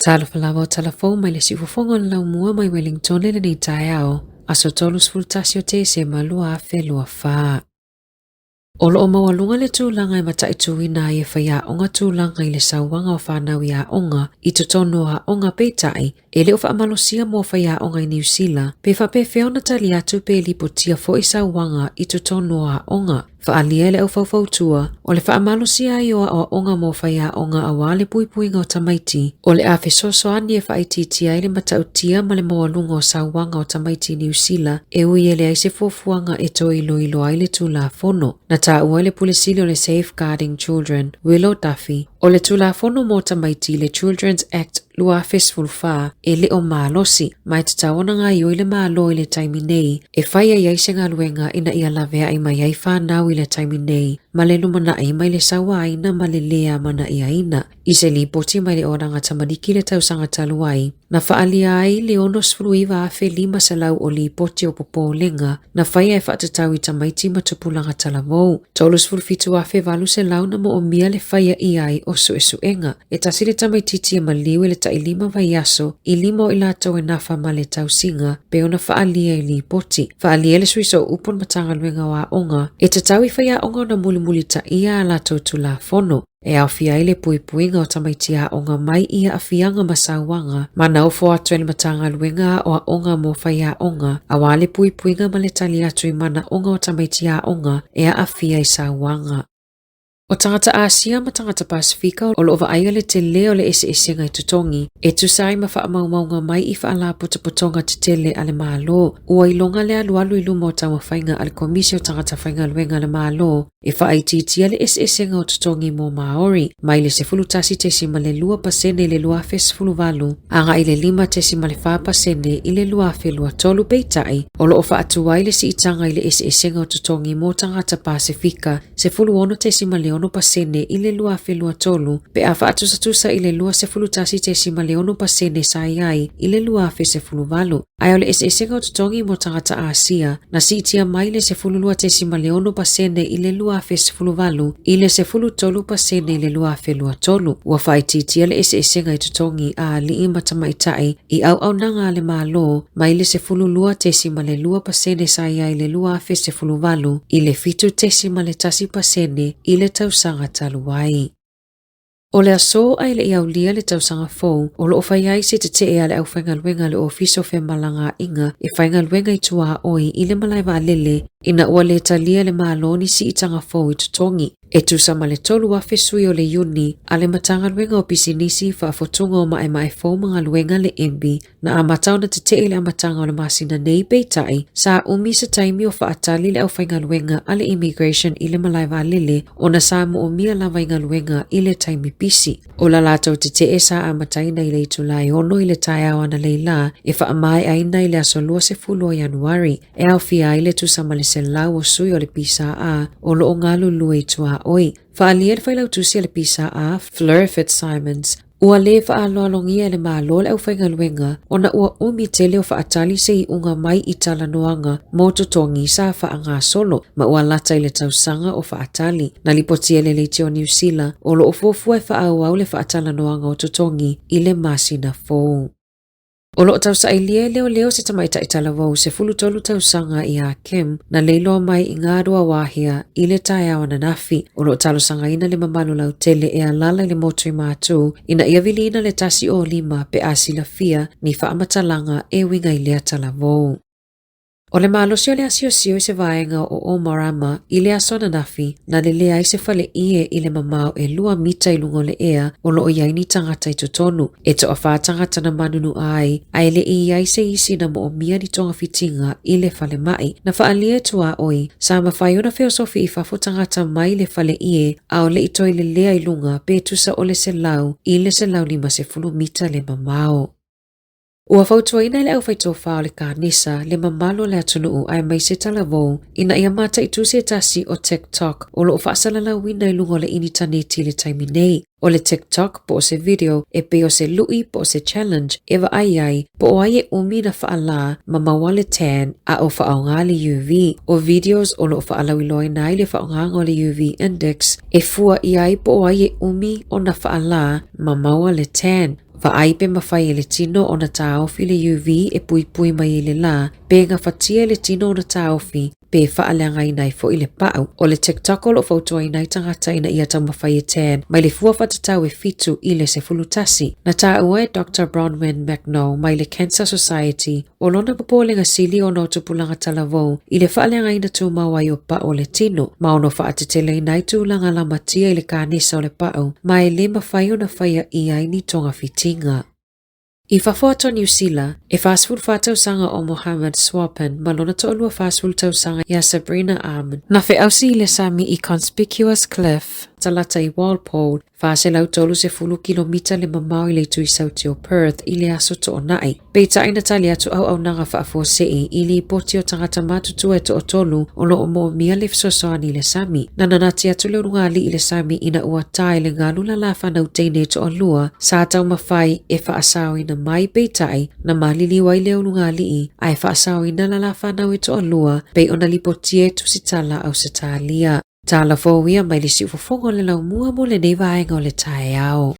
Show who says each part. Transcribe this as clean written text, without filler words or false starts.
Speaker 1: Talofa lava o Talafou mai le siufofoga o le laumua mai Wellington i lenei taeao, aso 31 o Tesema 2024. O lo o maualuga le tulaga e mataituina ai e faiaoga tulaga i le sauaga o fanau i aoga i totonu o aoga peitai e le o faamalosia mo faiaoga i Niu Sila pe faapefea ona tali atu pe lipotia foi sauaga i totonu o aoga. Faaalia e le aufaufautua, o le faamalosia ai o aoaoga mo faiaoga aua le puipuiga o tamaiti, o le a fesoasoani e faaitiitia ai le matautia ma le maualuga o sauaga o tamaiti i Niu Sila e ui e leai se fuafuaga e toe iloilo ai le Tulafono. Na taua e le Pule Sili o le Safeguarding Children, Willow Duffy, o le Tulafono mo Tamaiti le Children's Act 2014 e le o malosi, ma e tatau ona gaoioi le Malo i le taimi nei e fai ai ai se galuega ina ia laveai mai ai fanau i le taimi nei ma le lumanai mai le sauaina ma le lē amanaiaina. I se lipoti mai le Olaga Tamariki i le tausaga talu ai, na faaalia ai le 69,500 o lipoti o popolega na faia e faatatau i tamaiti ma tupulaga talavou. 37,800 na moomia le faia i ai o suesuega. E tasi le tamaitiiti e maliu i le tailima vaiaso i lima o i latou e nafa ma le tausiga pei ona faaalia i lipoti. Faaalia e le Sui Sooupu o le Matagaluega o Aoga e tatau i faiaoga ona mulimulitaia a latou Tulafono e aofia ai le puipuiga o tamaiti aoga mai i aafiaga ma sauaga ma na ofo atu e le Matagaluega Aoaoga mo Faiaoga aua le puipuiga ma le tali atu i manaoga o tamaiti aoga e aafia i sauaga. O tagata Āsia ma tagata Pasifika o lo o vaaia le telē o le eseesega i totogi e tusa ai ma faamaumauga mai i faalapotopotoga tetele a le Malo. Ua iloga le alualu i luma o taumafaiga a le Komisi o Tagata Faigaluega a le Malo e faaitiitia le eseesega o totogi mo Māori mai le 11.2 pasene i le 2018 agai i le 5.4 pasene i le 2023 peitai o lo o faatuai le siitaga i le eseesega o totogi mo tagata Pasifika 16.6 pasene i le 2023 pe a faatusatusa i le 21.6 pasene sa i ai i le 2018. Ae o le eseesega o totogi mo tagata Āsia na siitia mai le 12.6 pasene i le 2018 i le 13 pasene i le 2023. Ua faaitiitia le eseesega i totogi a alii ma tamaitai i auaunaga a le Malo mai le 12.2 pasene sa i ai i le 2018 i le 7.1 pasene i le tausaga talu ai. O le aso a e le i aulia le tausaga fou, o lo o fai ai se tetee a le aufaigaluega a le Ofisa o Femalagaaiga e faigaluega i tuaoi i le malae vaalele ina ua le talia e le Malo ni siitaga fou i totogi e tusa ma le 3,000 sui o le iuni a le Matagaluega o Pisinisi, Faafotuga o Maemae Fou ma Galuega le MB Na amata ona tetee i le amataga o le masina nei, peitai, sa umi se taimi o faatali le aufaigaluega a le Immigration i le malae vaalele ona sa moomia lava i galuega i le taimi pisi. O la latou tetee sa amataina i le itula e 6 i le taeao analeila e faamaeaina i le aso 20 o Ianuari, e aofia ai le tusa ma le 100 o sui o le PSA o lo o galulue i tuaoi. Faaalia le failautusi a le PSA, Fleur Fitzsimons, Ua lē faaaloalogia e le Malo le aufaigaluega ona ua umi tele o faatali se iuga mai i talanoaga mo totogi sa faagasolo ma ua lata i le tausaga o faatali. Na lipotia e le Leitio Niu Sila o lo o fuafua e faaauau le faatalanoaga o totogi i le masina fou. O lo o tausailia e leoleo se tamaitai talavou 13 tausaga iā Kim na leiloa mai i Ngāruawāhia i le taeao ananafi. O lo o talosagaina le mamalu lautele e alaala i le motu i Mātū ina ia viliina le 105 pe a silafia ni faamatalaga e uiga i lea talavou. O le malosi o le asiosio i se vaega o Omarama i le aso ananafi, na lelea ai se fale ie i le mamao e lua mita i luga o le ea o lo o i ai ni tagata i totonu. E toawhā tagata na manunua ai, a e le i i ai se isi na moomia ni togafitiga i le falemai. Na faaalia e tuaoi, sa mafai ona feosofi i fafo tagata mai le fale ie a o le i toe lelea i luga pe tusa o le 100 i le 150 mita le mamao. Ua fautuaina e le aufaitofa o le Kanesa le mamalu o le atunuu aemaise talavou ina ia mataitu se tasi o TikTok o lo o faasalalauina i luga o le initaneti i le taimi nei. O le TikTok po o se video e pei o se luʻi po o se challenge e vaai ai po o ai e umi na faalā ma maua le tan a o faaaoga le UV. O videos o lo o faalauiloaina ai le faaaogaga o le UV index e fua i ai po o ai e umi ona faalā ma maua le tan. Vaai pe mafai e le tino ona taofi le UV e puipui mai ai i le lā, pe gafatia e le tino ona taofi, pe faaleagaina ai foi le pau. O le TikTok o lo o fautuaina ai tagata ina ia taumafai e tan mai le fua faatatau e 7 i le 11. Na taua e Doctor Bronwyn McNaull mai le Cancer Society o lona popolega sili ona o tupulaga talavou i le faaleagaina tumau ai o pau o le tino, ma ono faateteleina ai tulaga lamatia i le kanesa o le pau ma e le mafai ona faia i ai ni togafitiga. I fafo atu o Niu Sila, e 44 tausaga o Mohammad Swapan ma lona toalua 40 tausaga ia Sabrina Ahmed. Na feausi i le sami i Conspicuous Cliff, talata i Walpole, 430 kilomita le mamao i le itu i sauti o Perth i le aso Toonai. Peitai na tali atu auaunaga faafuasei i lipoti o tagata matutua e toatolu o lo o moomia le fesoasoani i le sami. Na nanati atu le ulugalii i le sami ina ua tae le galu lalafanau teine e toalua sa taumafai e faasaoina mai peitai na maliliu ai le ulugalii ae faasaoina lalafanau e toalua pei ona lipotia e Tusitala Ausetalia. Tala fou ia mai le siufofoga o le laumua mo lenei vaega o le taeao.